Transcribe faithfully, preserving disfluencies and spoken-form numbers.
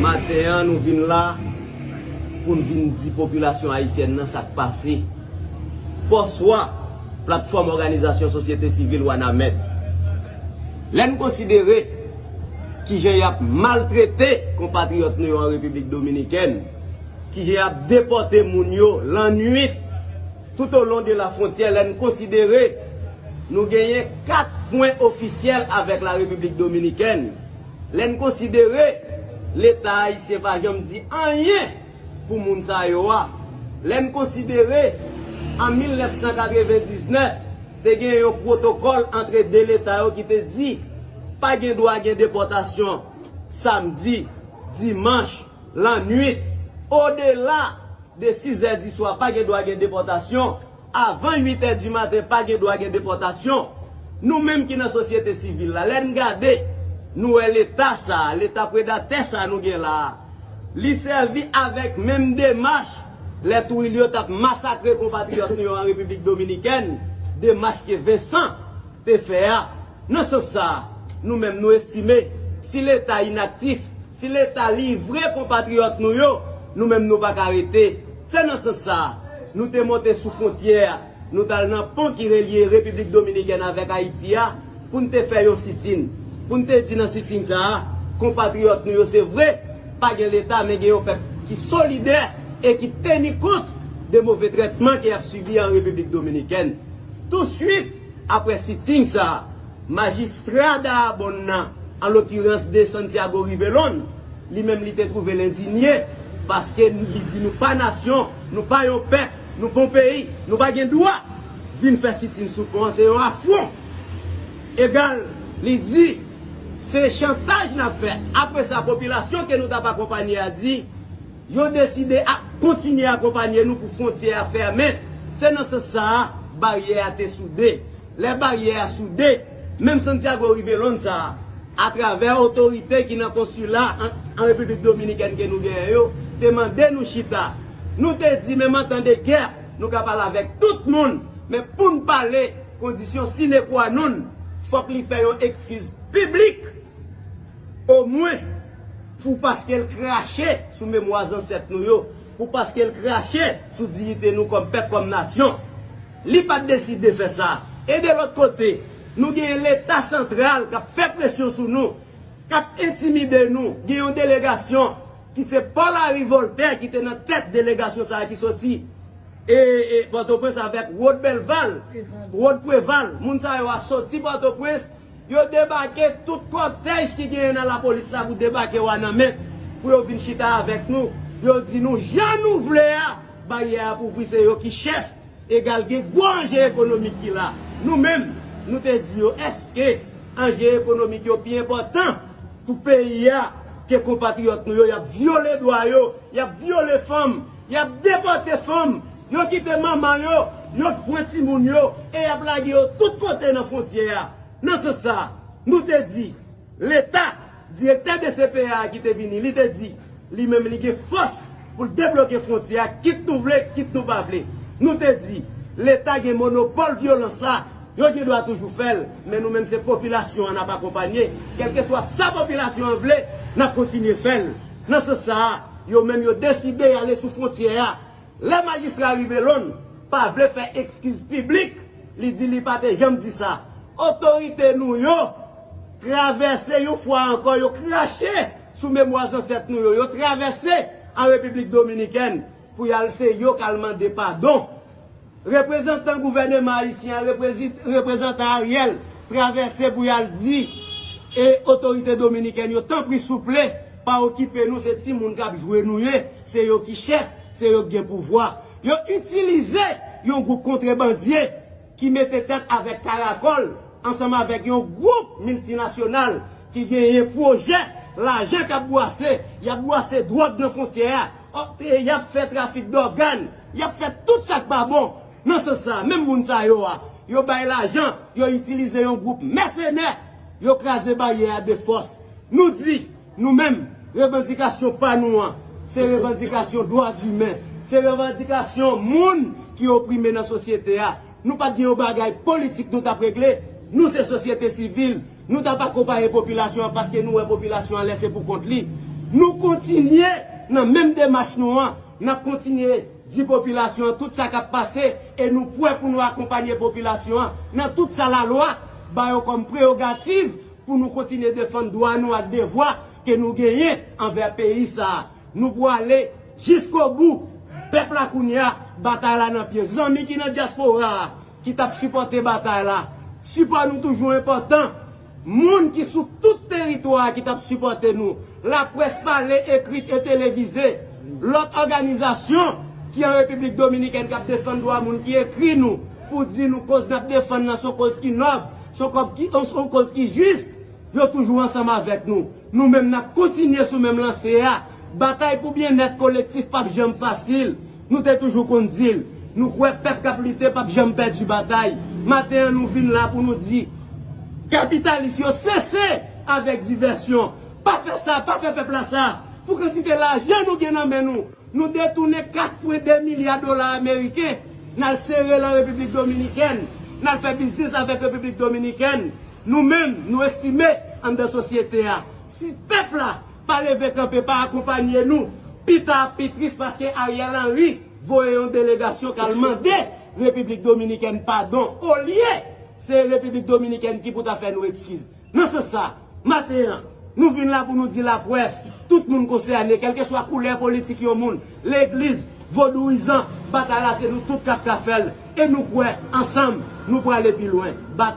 Maten an, nou vin la pou n vin di popilasyon ayisyèn nan sa k pase. Pòswa, Platfòm Òganizasyon Sosyete Sivil Wanament. Lè n konsidere kijan y ap maltrete konpatriyòt nou yo an Repiblik Dominikèn, kijan y ap depòte moun yo lannwit tout au long de la frontière, lè n konsidere nou genyen kat pwen ofisyèl avèk la Repiblik Dominikèn, lè n konsidere Leta ayisyen pa janm di anyen pou moun sa yo a, lè n konsidere an mil nèf san katrevendiznèf, te gen yon pwotokòl antre de Leta yo ki te di pa gen dwa gen depòtasyon samdi, dimanch, lannwit, odela de sizè di swa, pa gen dwa gen depòtasyon. Avan uit è di maten, pa gen dwa gen depòtasyon. Nou menm ki nan sosyete sivil la, lè n gade, nou wè Leta sa a, Leta predatè sa a nou gen la a, li sèvi avèk menm demach lè Twil yo t ap masakre konpatriyòt nou yo an Repiblik Dominikèn, demach ke Vensan te fè a. Nan sans sa a, nou menm nou estime, si Leta inaktif, si Leta livre konpatriyòt nou yo, nou menm nou pa ka rete. Se nan sans sa a, nou te monte sou fwontyè a, nou t al nan pon ki relye Repiblik Dominikèn avèk Ayiti a, pou n te fè yon sitin. Pou n te di nan sitin sa a, konpatriyòt nou yo se vre, pa gen Leta, men gen yon pèp ki solidè e ki teni kont de move trètman ke y ap sibi an Repiblik Dominikèn. Touswit, apre sitin sa a, majistra Dahab nan, an lokirans de Santiago Rivelón, li menm li te twouve l endinye, paske li di nou pa nasyon, nou pa yon pèp, nou pa yon peyi, nou pa gen dwa vin fè sitin sou pon an, se yon afwon. Egal, li di, se chantaj n ap fè. Apre sa, popilasyon ke nou t ap akonpanye a di, yo deside ap kontinye akonpanye nou pou fwontyè a fèmen. Se nan sans sa a, baryè a te soude. Lè baryè a soude, menm Santiago Rivelón sa a, atravè otorite ki nan konsila an, an Repiblik Dominikèn ke nou genyen yo, te mande nou chita. Nou te di, menm an tan de gè, nou ka pale avèk tout moun, men pou n pale, kondisyon sine qua non, fòk li fè yon ekskiz piblik, omwen, pou paske l krache sou memwa zansèt nou yo, pou paske l krache sou diyite nou kòm pèp, kòm nasyon. Li pa t deside fè sa. E de lòt kote, nou genyen Leta santral k ap fè presyon sou nou, k ap entimide nou. Gen yon delegasyon ki se Paul Henri Voltaire ki te nan tèt delegasyon sa a ki soti e, e, Pòtoprens avèk Rod Belval, Rod Preval. Moun sa yo a soti Pòtoprens, yo debake tout kòtèj ki genyen nan lapolis la pou debake Wanament, pou yo vin chita avèk nou. Yo di nou, jan nou vle a, baryè a ap ouvri, se yo ki chèf. Egal, gen gwo anje ekonomik ki la. Nou menm, nou te di yo, èske anje ekonomik yo pi enpòtan pou peyi a ke konpatriyòt nou yo? Y ap vyole dwa yo, y ap vyole fanm, y ap depòte fanm, yo kite manman yo, yo pran timoun yo, e y ap lage yo tout kote nan fwontyè a. Nan sans sa a, nou te di, Leta, direktè D C P A a ki te vini, li te di, li menm li gen fòs pou l debloke fwontyè a, kit nou vle, kit nou pa vle. Nou te di, Leta gen monopòl vyolans la, yo gen dwa toujou fè l, men nou menm se popilasyon an n ap akonpanye. Kèlkeswa sa popilasyon an vle, n ap kontinye fè l. Nan sans sa a, yo menm yo deside y ale sou fwontyè a. Lè majistra Rivelón pa vle fè ekskiz piblik, li di li pa te janm di sa. Otorite nou yo travèse yon fwa ankò, yo krache sou memwa zansèt nou yo, yo travèse an Repiblik Dominikèn pou y al, se yo k al mande padon. Reprezantan gouvèneman ayisyen an, reprezi-, reprezantan Ariel, travèse pou y al di e otorite dominikèn yo, tanpri souple, pa okipe nou, se timoun k ap jwe nou ye, se yo ki chèf, se yo k gen pouvwa. Yo itilize yon gwoup kontrebandye ki mete tèt avèk Karakòl ansanm avèk yon gwoup miltinasyonal ki genyen pwojè, lajan k ap bwase, y ap bwase dwòg nan fwontyè a, y ap fè trafik dògàn, y ap fè tout sa k pa bon. Nan sans sa a, menm moun sa yo a, yo bay lajan, yo itilize yon gwoup mèsenè, yo kraze baryè a de fòs. Nou di, nou menm, revandikasyon pa nou an, se revandikasyon dwa imen, se revandikasyon moun ki oprime nan sosyete a. Nou pa t gen yon bagay politik nou t ap regle, nou se sosyete sivil, nou t ap akonpaye popilasyon an paske nou wè popilasyon an lèse pou kont li. Nou kontinye nan menm demach nou an. N ap kontinye di popilasyon an tout sa k ap pase e nou prè pou nou akonpanye popilasyon an nan tout sa lalwa ba yo kòm prerogativ pou nou kontinye defann dwa nou ak devwa ke nou genyen anvè peyi sa a. Nou pwale jiskobou. Pèp la kounye a, batay la nan pye. Zanmi ki nan dyaspora a, ki t ap sipòte batay la, sipò nou toujou enpòtan. Moun ki sou tout teritwa a ki t ap sipòte nou, laprès pale, ekri e televize, lòt òganizasyon ki an Repiblik Dominikèn k ap defann dwa moun ki ekri nou pou di nou koz n ap defann nan se yon koz ki nòb, se yon kòb ki, se yon koz ki jis, yo toujou ansanm avèk nou. Nou menm n ap kontinye sou menm lanse a. Batay pou byennèt kolektif p ap janm fasil. Nou te toujou konn di l. Nou kwè pèp k ap lite p ap janm pèdi batay. Maten an nou vin la pou nou di kapitalis yo sese avèk divèsyon. Pa fè sa, pa fè pèp la sa. Pou kantite lajan nou gen nan men nou, nou detounen kat pwen de milya dola ameriken. N al sere l an Repiblik Dominikèn. N al fè biznis avèk Repiblik Dominikèn. Nou menm, nou estime anndan sosyete a, si pèp la pa leve kanpe, pa akonpanye nou, pita ap pi tris paske Ariel Henry voye yon delegasyon k al mande Repiblik Dominikèn padon, olye se Repiblik Dominikèn ki pou ta fè nou eskiz. Nan sans sa, maten an, nou vin la pou nou di laprès, tout moun konsène, kèlkeswa koulè politik yon moun, legliz, vodouyizan, batay la se nou tout k ap ka fè l. E nou kwè, ansanm, nou prale pi lwen. Batay